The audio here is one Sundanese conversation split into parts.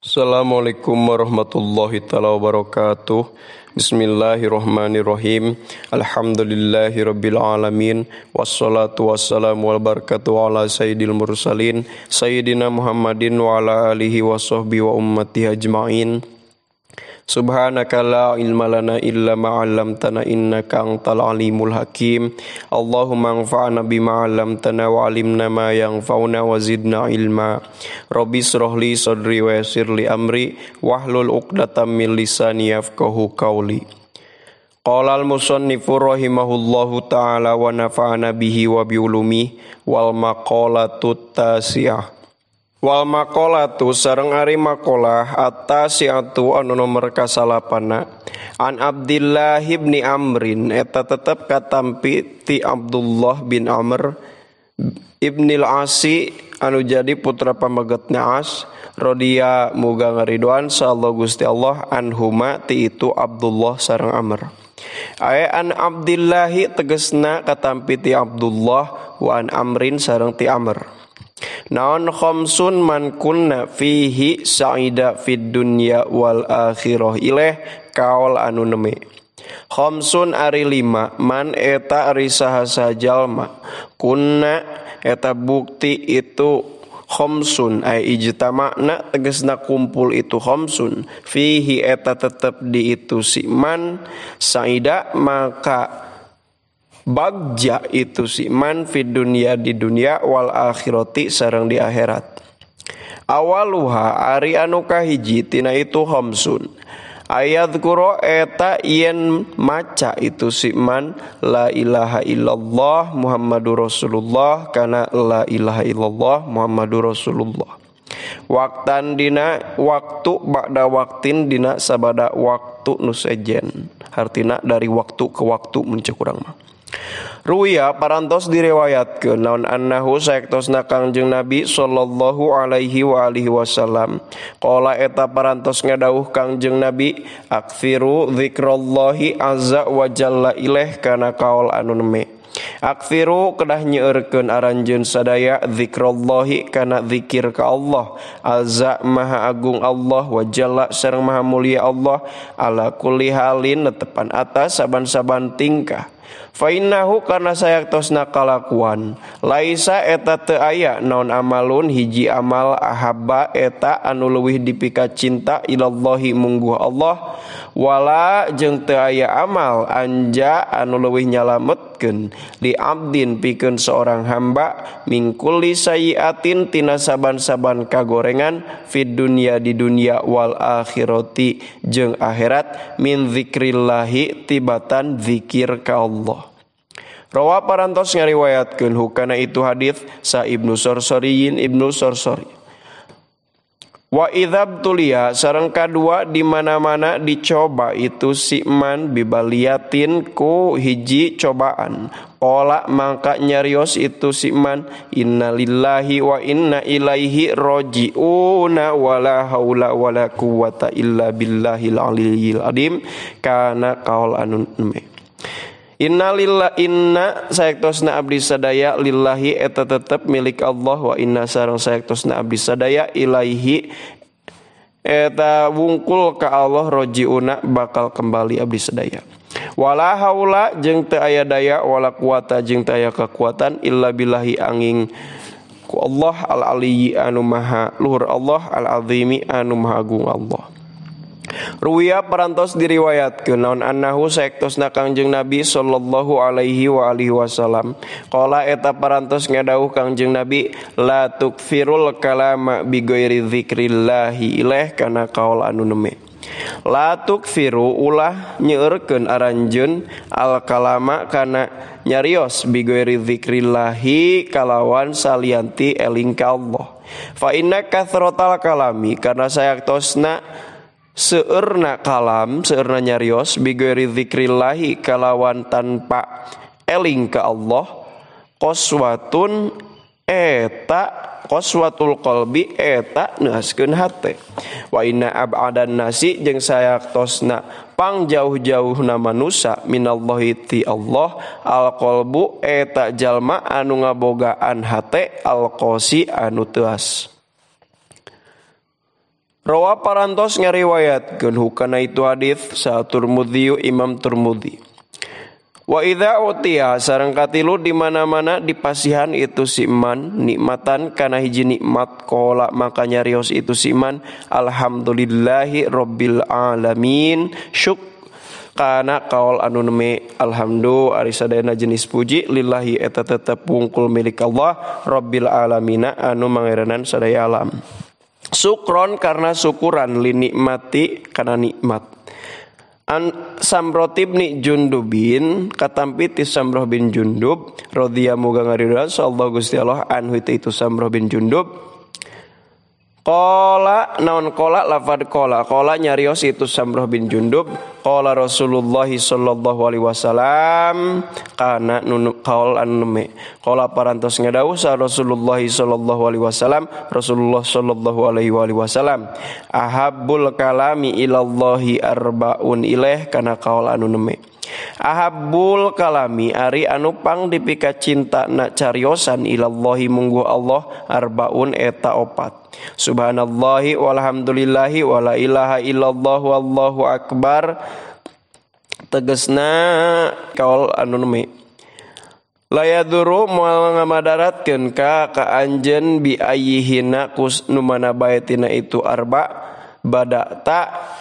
Assalamualaikum warahmatullahi taala wabarakatuh. Bismillahirrahmanirrahim. Alhamdulillahirabbil alamin. Wassalatu wassalamu wal barakatuh ala sayyidil mursalin sayyidina Muhammadin wa ala alihi washabbihi wa ummatihi ajmain. Subhanaka la ilma lana illa ma 'allamtana innaka antal alimul hakim. Allahumma anfa'na bima 'allamtana wa 'allimna ma yanfa'una wa zidna ilma. Rabbi israh li sadri wa yassir li amri wahlul 'uqdatam min lisani yafqahu qawli. Qala al-musannifu rahimahullahu ta'ala wa nafa'ana bihi wa bi ulumihi wal maqalatu tasi'ah. Wal maqalatu sareng ari maqalah at-tasi'atu anu nomor kasalapana an Abdullah bin Amrin eta tetep katampi ti Abdullah bin Amr ibnil Asi anu jadi putra pamegetna As rodiya muga ngaridoan sallallahu Gusti Allah anhuma ti itu Abdullah sareng Amr. Ae an Abdillahi tegesna katampi ti Abdullah wa an Amrin sareng ti Amr. Naon khamsun man kunna fihi sa'ida fid dunya wal akhirah ileh kaol anu neme. Khamsun ari lima man eta ari saha-saha jalma kunna eta bukti itu khamsun ay ijtama'na tegesna kumpul itu khamsun fihi eta tetep di itu si man sa'ida maka bagja itu si man fid dunya di dunia wal akhirati sareng di akhirat. Awaluha ari anu kahiji tina itu khamsun ayat kuro eta yen maca itu si man la ilaha illallah Muhammadur Rasulullah kana la ilaha illallah Muhammadur Rasulullah. Waktan dina waktu ba'da waktin dina sabada waktu nu sejen. Hartina dari waktu ke waktu mun ceuk urang mah. Ruya parantos diriwayatkeun naon annahu saektosna Kangjeng Nabi sallallahu alaihi wa alihi wasallam qala eta parantos ngadawuh Kangjeng Nabi aktsiru dzikrallahi azza wa jalla ileh kana kaol anu neme. Aktsiru kedah nyeureurkeun aranjeun sadaya dzikrallahi kana zikir ka Allah azza maha agung Allah wa jalla sareng maha mulia Allah ala kulli halin netepan atas saban-saban tingkah. Fa innahu karna sayaktosna kalakuan laisa eta teu aya naon amalun hiji amal ahabba eta anu leuwih dipika cinta ilallahi mungguh Allah wala jeung teu aya amal anja anu leuwih nyalametkeun li abdin pikeun seorang hamba min kulli sayiatin tina saban-saban kagorengan fid dunya di dunya wal akhirati jeung akhirat min zikrillahi tibatan zikir ka Allah. Rawa parantos ngariwayatkeun hukana itu hadis sa Ibnu Sorsoriyin Ibnu Sorsori. Wa idzab tulia sareng kadua di mana-mana dicoba itu si man bibaliatin ku hiji cobaan. Qala mangka nyarios itu si man innalillahi wa inna ilaihi raji'una wala haula wala quwata illa billahil aliyyil azim kana qaul anu neme. Inna lillah inna saektosna abdi sadaya lillahi eta tetep milik Allah wa inna sareng saektosna abdi sadaya ilaihi eta wungkul ka Allah rojiuna bakal kembali abdi sadaya. Wala haula jeung teu aya daya wala quwata jeung teu aya kekuatan illa billahi angin ku Allah al aliyyi anu maha luhur Allah al azimi anu maha agung Allah. Ruwiya parantos diriwayatkeun naon annahu saektosna Kangjeng Nabi sallallahu alaihi wa alihi wasallam qala eta parantos ngadawuh Kangjeng Nabi la tukfirul kalama bi ghairi dzikrillahi ileh kana kaol anu neme. La tukfiru ulah nyeurkeun aranjeun al kalama kana nyarios bi ghairi dzikrillahi kalawan salianti eling ka Allah. Fa inna katsratal kalami karena saektosna seueurna kalam seueurna nyarios bighairi dzikrillahi kalawan tanpa eling ka Allah qaswatun eta qaswatul qalbi eta neaskeun hate. Wa inna ab'adan nasi jeung sayaktosna pang jauh-jauhna manusa minallahi ti Allah al qalbu eta jalma anu ngabogaan hate al qasi anu teuas. Rawa parantos ngariwayatkeun hukana itu hadis sa Turmudzi Imam Turmudzi. Wa idza utiya sareng katilu di mana-mana dipasihan itu si man nikmatan kana hiji nikmat qala maka nyarios itu si man alhamdulillahi rabbil alamin syuk kana kaul anu neme alhamdu ari sadayana jenis puji lillahi eta tetep wungkul milik Allah rabbil alamina anu mangeranan sadaya alam. Sukron karena syukuran linikmati kana nikmat. An Samroh ibni Jundubin katampi ti Samroh bin Jundub radhiyallahu muga ngaridhoan sallallahu Gusti Allah anhu itu Samroh bin Jundub. Qala naon qala lafad qala qala nyarios itu Samroh bin Jundub qala Rasulullah sallallahu alaihi wasallam kana nunu qaul anu neme qala parantos ngadawuh sa Rasulullah sallallahu alaihi wasallam Rasulullah sallallahu alaihi wasallam ahabbul kalami ilallahi arbaun ilaih kana qaul anu neme ahabbul kalami ari anu pang dipika cinta na cariosan ilallahi mungguh Allah arbaun eta opat. Subhanallahi walhamdulillahi wala ilaha illallah wallahu akbar tegesna kaul anu neme layaduru moal ngamadaratkeun ka anjeun bi ayyihina kus nu mana bae tina itu arba badata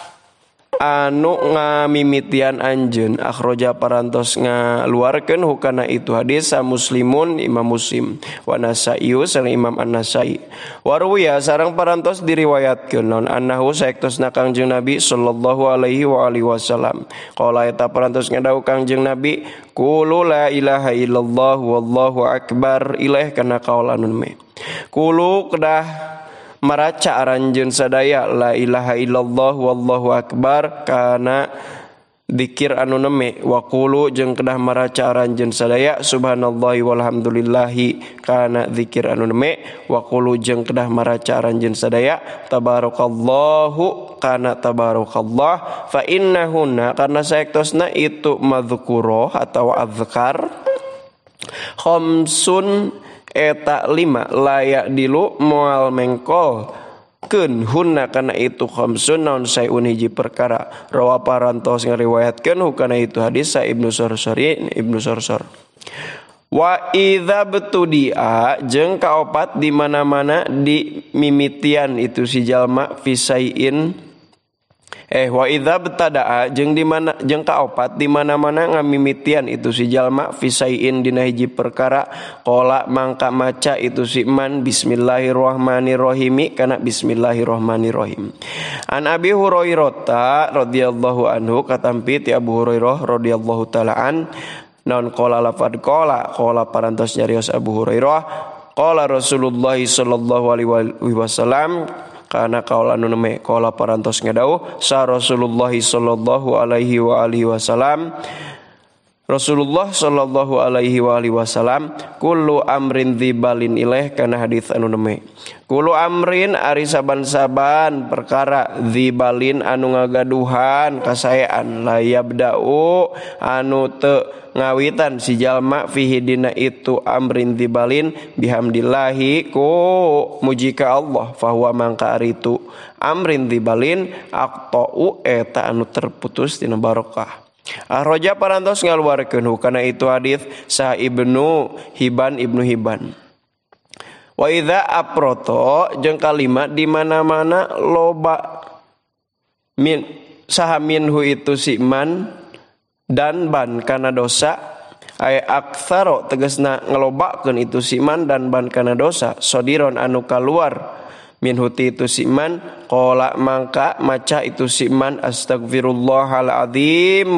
anu ngamimitian anjeun akhroja parantos ngaluarkeun hukana itu hadis sa Muslimun Imam Muslim wa Nasai sareng Imam An-Nasai warwiya sareng parantos diriwayatkeun naon annahu saektosna Kangjeng Nabi sallallahu alaihi wa alihi wasallam qala eta parantos ngadawuh Kangjeng Nabi qulu la ilaha illallah wallahu akbar ilaih kana kaul anu neme qulu kedah maraca aranjeun sadaya la ilaha illallah wallahu akbar kana dikir anu neme wa qulu jeung kedah maraca aranjeun sadaya subhanallahi walhamdulillahi kana zikir anu neme wa qulu jeung kedah maraca aranjeun sadaya tabarakallahu kana tabarakallah fa innahunna karena saektosna itu madzkuroh atau azkar khamsun eta lima layak dilu moal mengkol keun hunna kana itu khamsun naon sayun hiji perkara rawa parantos ngariwayatkeun hukana itu hadis sa Ibnu Sorsori Ibnu Sorsor. Wa idza btudia jeung kaopat di mana-mana di mimitian itu si jalma fisaiin wa idza btadaa jeung di mana jeung kaopat di mana-mana ngamimitian itu si jalma fisaiin dina hiji perkara qala mangka maca itu si man bismillahirrahmanirrahim kana bismillahirrahmanirrahim. An Abi Hurairah radhiyallahu anhu katampi ti Abu Hurairah radhiyallahu taala an naon qala lafad qala qala parantos nyarios Abu Hurairah qala Rasulullah sallallahu alaihi wasallam kana kaul anu neme qala parantos ngadawuh sa Rasulullah sallallahu alaihi wa alihi wasallam Rasulullah sallallahu alaihi wa alihi wasallam kullu amrin dzibalin ilaih kana hadis anu neme kullu amrin ari saban-saban perkara dzibalin anu ngagaduhan kasaean la yabda'u anu teu ngawitan si jalma fihi dina itu amrin dzibalin bihamdillahi ku muji ka Allah fahuwa mangka ari itu amrin dzibalin aqta'u eta anu terputus tina barokah. Ahroja parantos ngaluarkeun hukana itu hadis sa Ibnu Hibban Ibnu Hibban. Wa idza aproto jeung kalima di mana-mana loba min saha minhu itu si man dan ban kana dosa ay aktsaro tegasna ngelobakeun itu si man dan ban kana dosa sodiron anu kaluar min huti itu si man qala mangka maca itu si man astagfirullahaladzim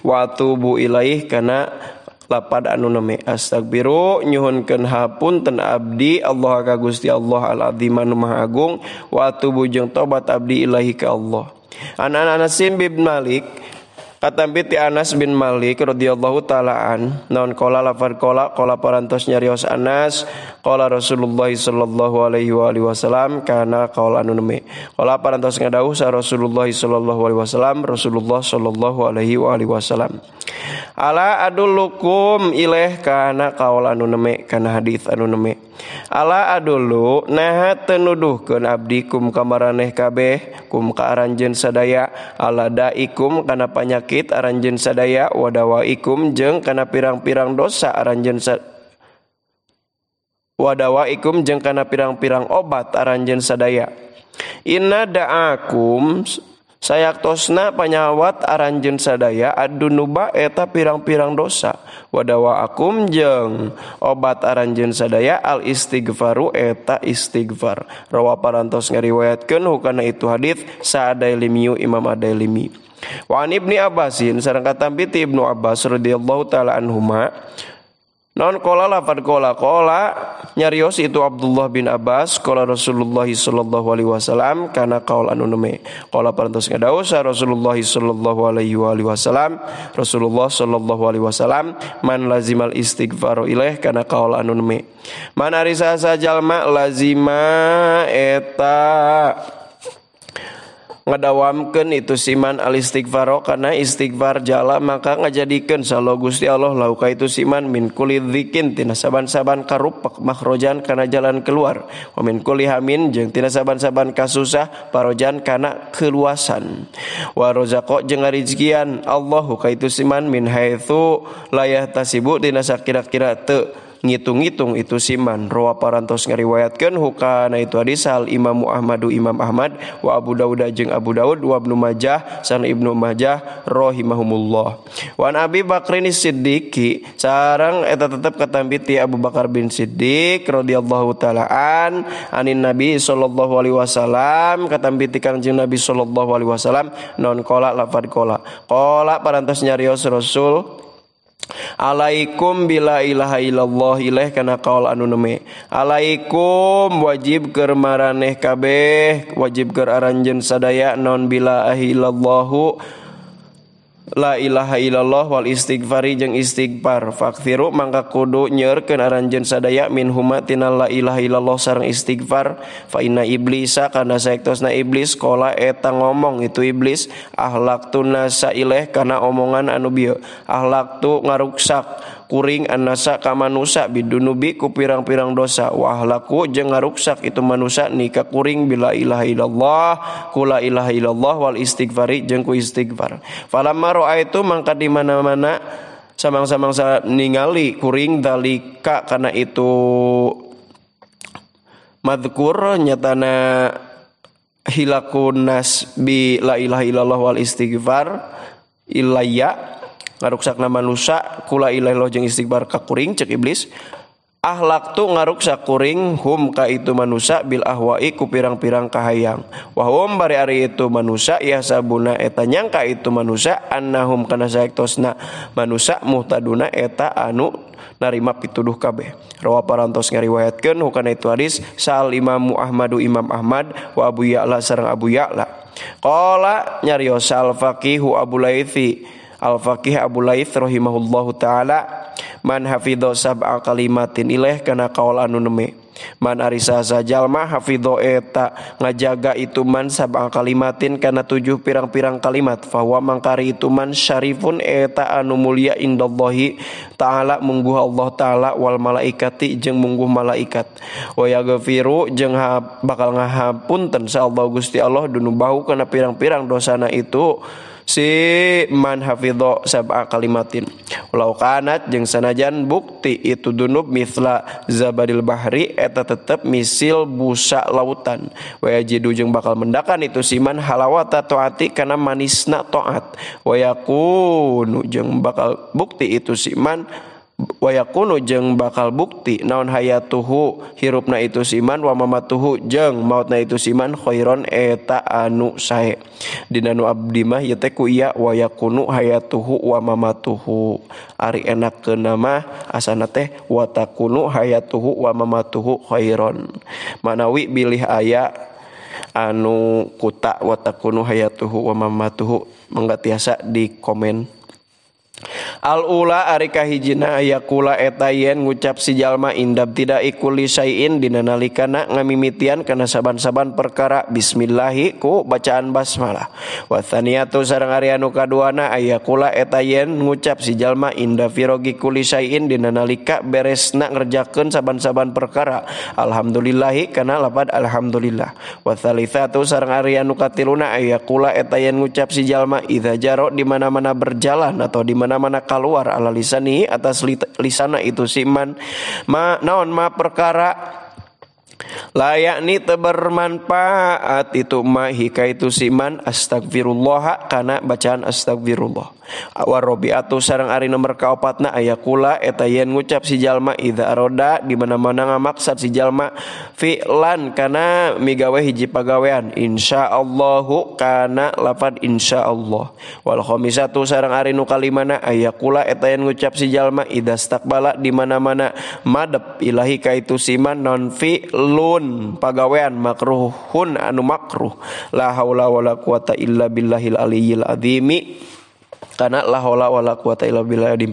wa atubu ilaih kana lapad anu neme astagfiru nyuhunkeun hapunten abdi Allah ka Gusti Allah al-azim anu maha agung wa atubu jeung tobat abdi ilahi ka Allah. An Anas bin Malik Katampi ti Anas bin Malik radhiyallahu taala an naon qala lafar qala qala parantos nyarios Anas qala Rasulullah sallallahu alaihi wa alihi wasallam kana qaul anu neme qala parantos ngadawuh sa Rasulullah sallallahu alaihi wasallam Rasulullah sallallahu alaihi wa alihi wasallam ala adullukum ilaih kana qaul anu neme kana hadis anu neme ala adullu naha teu nuduhkeun abdi kum ka maraneh kabeh kum ka aranjeun sadaya ala daikum kana panyakit aranjeun sadaya wadawaikum jeung kana pirang-pirang dosa aranjeun wadawaikum jeung kana pirang-pirang obat aranjeun sadaya inna da'akum sayaktosna panyawat aranjeun sadaya adunuba eta pirang-pirang dosa wadawaakum jeung obat aranjeun sadaya al istighfaru eta istighfar rawa parantos ngariwayatkeun hukana itu hadis Sa'adailimiyu Imam Adailimi wa an Ibni Abbasin sareng katampi ti Ibnu Abbas radhiyallahu taala anhuma non qala lafad qala qala nyarios itu Abdullah bin Abbas qala Rasulullah sallallahu alaihi wasallam kana qaul anu neme qala parantos ngadawuh sa Rasulullah sallallahu alaihi wasallam Rasulullah sallallahu alaihi wasallam man lazimal istighfaru ilaih kana qaul anu neme man ari saha jalma lazima eta ngadawamkeun itu siman al istighfaro kana istighfar jala maka ngajadikeun salo Gusti Allah lauka itu siman min kulli dzikin tina saban-saban karupak makhrojan kana jalan keluar wa min kulli hamin jeung tina saban-saban kasusah parojan kana keluasan wa rozaqo jeung ngarizkian Allahu ka itu siman min haitsu la yahtasibu tina sakira-kira teu ngitung-ngitung itu siman rawa parantos ngariwayatkeun hukana itu hadis al Imam Ahmadu Imam Ahmad wa Abu Dawud jeung Abu Dawud wa Ibnu Majah san Ibnu Majah rahimahumullah wa an Abi Bakrin Siddiqi sareng eta tetep katampi ti Abu Bakar bin Siddiq radhiyallahu taala an anin Nabi sallallahu alaihi wasallam katampi ti Kangjeng Nabi sallallahu alaihi wasallam non qala lafad qala qala parantos nyarios Rasul alaikum bila ilaha illallah ilaih kana qaul anu neme alaikum wajib keur maraneh kabeh wajib keur aranjeun sadaya non bila illallahu la ilaha illallah wal istighfari jeung istighfar fakthiru mangka kudu nyeurkeun aranjeun sadaya min huma tina la ilaha illallah sareng istighfar fa inna iblisa kana saektosna iblis qala eta ngomong itu iblis ahlaktu nasa ilaih kana omongan anu bieu ahlaktu ngaruksak kuring annasa ka manusa bidunubi ku pirang-pirang dosa wa ahlaku jeung ngaruksak itu manusa nikah kuring bila ilaha illallah ku la ilaha illallah wal istighfari jeung ku istighfar falamma ra'aitu mangka di mana-mana samang-samang ningali kuring dalika kana itu madhkur nyatana hilakun nas bi la ilaha illallah wal istighfar ilaya ngaruksakna manusa kula ilaha illallah jeung istighfar ka kuring cek iblis ahlak tu ngaruksak kuring hum ka itu manusa bil ahwa'i ku pirang-pirang kahayang wa hum bari ari itu manusa yahsabuna eta nyangka itu manusa annahum kana saektosna manusa muhtaduna eta anu narima pituduh kabeh rawa parantos ngariwayatkeun hukana itu hadis sal Imam Ahmadu Imam Ahmad wa Abu Ya'la sareng Abu Ya'la qala nyarios al faqihu Abu Laithi al faqih Abu Laits rahimahullahu taala man hafidho sab'a kalimatin ilaih kana qaul anu neme man ari saha jalma hafidho eta ngajaga itu man sab'a kalimatin kana 7 pirang-pirang kalimat fahuwa mangkari itu man syarifun eta anu mulia indallahi ta'ala mungguh Allah ta'ala wal malaikati jeung mungguh malaikat wa yaghfiru jeung bakal ngahapunten sa Allah Gusti Allah dunubahu kana pirang-pirang dosana itu si man hafidho sab'a kalimatin walau kanat jeung sanajan bukti itu dunub mithla zabadil bahri eta tetep misil busa lautan wa yajidu jeung bakal mendakan itu si man halawata taati kana manisna taat wa yakunu jeung bakal bukti itu si man wa yakunu jeung bakal bukti naon hayatuhu hirupna itu siman wa mamatuhu jeung mautna itu siman khairon eta anu sae dina nu abdi mah ieu teh ku ieu wa yakunu hayatuhu wa mamatuhu ari enakeunna mah asana teh wa takunu hayatuhu wa mamatuhu khairon manawi bilih aya anu kuta wa takunu hayatuhu wa mamatuhu mangga tiasa di komen. Al ula ari kahijina ayakula eta yen ngucap si jalma indab tidak ikuli syai'in dina nalikana ngamimitian kana saban-saban perkara bismillahi ku bacaan basmalah. Wa tsaniyatu sareng ari anu kaduana ayakula eta yen ngucap si jalma inda firogi kulli syai'in dina nalika beresna ngerjakeun saban-saban perkara alhamdulillahi kana lapad alhamdulillah. Wa tsalitsatu sareng ari anu katiluna ayakula eta yen ngucap si jalma idza jaro di mana-mana berjalan atau di mana-mana keluar ala lisani atas lisana itu siman ma naon ma perkara layakni bermanfaat itu ma hika itu siman astagfirullah kana bacaan astagfirullah. Warobiatu sareng ari nomor kaopatna ayakula eta yen ngucap si jalma idza aroda di mana-mana ngamaksad si jalma fi'lan kana migawe hiji pagawean insyaallahu kana lafad insyaallah. Wal khamisatu sareng ari nu kalimana ayakula eta yen ngucap si jalma idza staqbala di mana-mana madep ilahi ka itu siman non fi'lun pagawean makruhun anu makruh la haula wala quwata illa billahil aliyyil azimi kana la haula wala quwata illa billahil azim.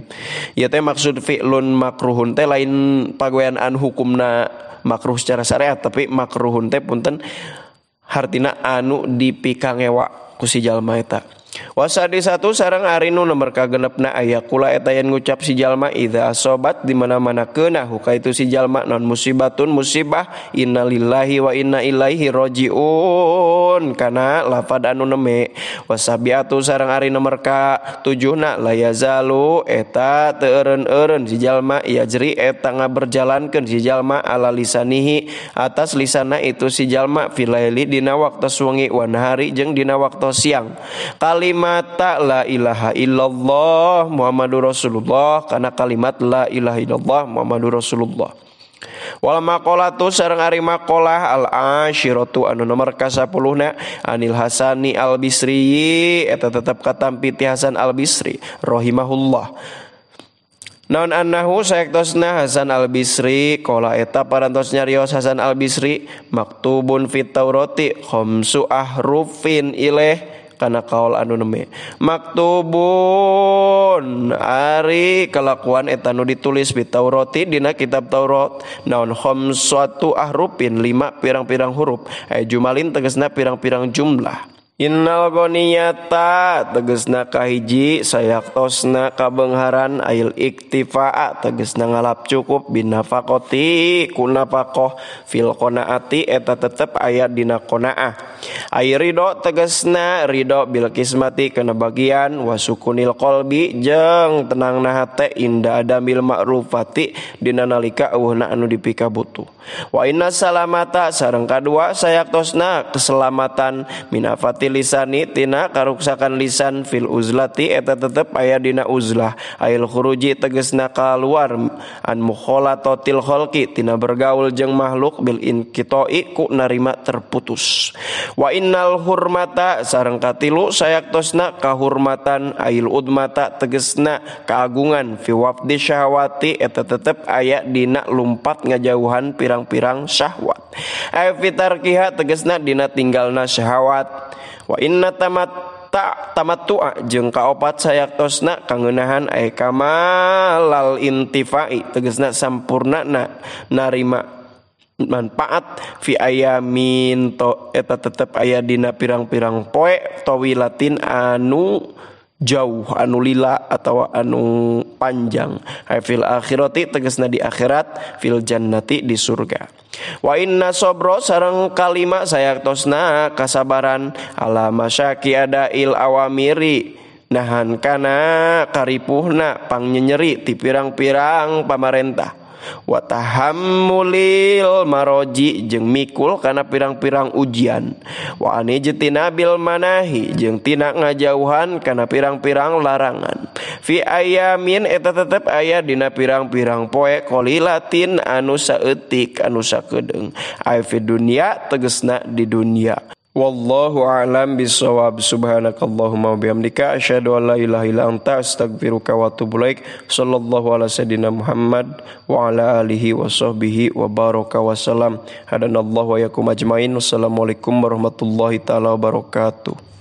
Ya teh maksud fi'lun makruhun teh lain pagawean anu hukumna makruh secara syariat tapi makruhun teh punten hartina anu dipikangewa ku si jalma eta. Wasadi satu sareng ari nu nomor kagenepna ayakula eta yen ngucap si jalma idza asobat di mana-mana keuna huka itu si jalma non musibatun musibah innalillahi wa inna ilaihi rajiun kana lafad anu neme. Wasabiatu sareng ari nomor ka tujuhna la yazalu eta teu eureun-eureun si jalma yajri eta ngaberjalankeun si jalma ala lisanihi atas lisana itu si jalma filaili dina waktu wengi wa nahari jeung dina waktu siang kalimat la ilaha illallah Muhammadur Rasulullah kana kalimat la ilaha illallah Muhammadur Rasulullah. Wal maqalatu sareng ari maqalah al asyiratu anu nomor ka-10na anil Hasani al Bisri eta tetep katampi ti Hasan al Bisri rahimahullah. Naon annahu saektosna Hasan al Bisri qala eta parantos nyarios Hasan al Bisri maktubun fit Taurati khamsu ahrufin ilaih kana kaul anu neme maktubun ari kalakuan eta nu ditulis bi Taurati dina kitab Taurat naon khamsatu ahrufin lima pirang-pirang huruf ay jumalin tegasna pirang-pirang jumlah. Innal ghaniyata tegasna kahiji sayaktosna kabeungharan ail iktifaa tegasna ngalap cukup binafaqati ku nafaqah fil qanaati eta tetep aya dina qanaah ai ridho tegasna ridho bil kismati kana bagian wasukunil qalbi jeung tenangna hate inda adamil ma'rufati dina nalika eueuhna anu dipikabutuh. Wa inna salamata sareng kadua sayaktosna keselamatan minafati lisani tina karuksakan lisan fil uzlati eta tetep aya dina uzlah ail khuruji tegesna kaluar an mukhalatatil khalqi tina bergaul jeung makhluk bil inqita'i ku narima terputus. Wa innal hurmata sareng katilu sayaktosna kahurmatan ail udmata tegesna keagungan fi wafdi syahwati eta tetep aya dina lumpat ngajauhan pirang-pirang syahwat ay fitarkiha tegesna dina tinggalna syahwat. Wa inna tamattu'a jeung kaopat sayaktosna kangeunahan ay kamalal intifai tegesna sampurnana narima manfaat fi ayamin to eta tetep aya dina pirang-pirang poe tawilatin anu jauh anu lila atau anu panjang ay fil akhirati tegesna di akhirat fil jannati di surga. Wa inna sabra sareng kalima sayaktosna kasabaran ala masyaki adail awamiri nahan kana karipuhna pangnyenyeri ti pirang-pirang pamarentah wa tahammulil maroji jeung mikul kana pirang-pirang ujian wa anijtina bil manahi jeung tina ngajauhan kana pirang-pirang larangan fi ayamin eta tetep aya dina pirang-pirang poe qalilatin anu saeutik anu sakedeung ay fi dunya tegesna di dunya. Wallahu a'lam bissawab. Subhanakallahumma wa bihamdika asyhadu an la ilaha illa anta astaghfiruka wa atubu ilaik. Sallallahu ala sayyidina Muhammad wa ala alihi wa sahbihi wa baraka wa salam. Hadanallahu wa yakum ajmain. Wassalamualaikum warahmatullahi taala wabarakatuh.